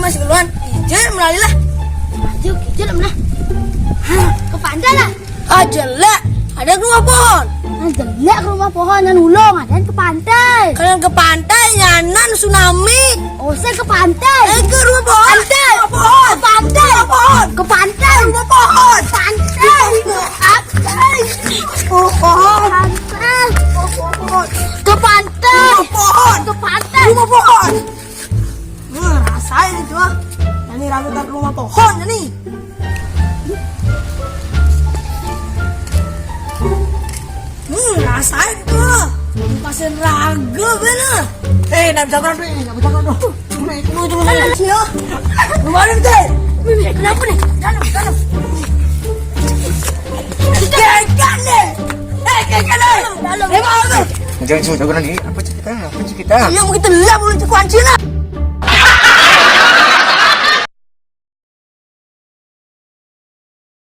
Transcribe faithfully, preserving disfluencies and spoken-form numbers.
Masih keluar. Ijir melali lah. Aduh, ijir mana? Hah, ke pantai lah. Ah, jelek. Ada ke rumah pohon. Ah, jelek ke rumah pohon, nan ulung, ada ke pantai. Kalau ke pantai, nyanan tsunami. Oh, saya ke pantai. Eh, ke rumah pohon. Pantai. Rumah pohon. Ke pantai. Rumah pohon. Ke pantai. Rumah pohon. Pantai. Pantai. Pohon. Pantai. Pohon. Ke pantai. Rumah pohon. Ke pantai. Rumah pohon. Wah, rasain itu ah. Ini rambutan rumah pohon ini. Hmm, rasain itu ah. Pasir raga bener. Eh, nak bisa kan nih, nak bisa kan tuh. Cuma itu cuma mana sih ya? Lu mana nih? Kenapa nih? Dalam, dalam. Kekan deh. Eh, kekan deh. Dalam. Eh, mau tuh. Jangan semua jagoan ini. Apa cerita? Apa cerita? Iya, begitu lah, belum cukup anjir lah.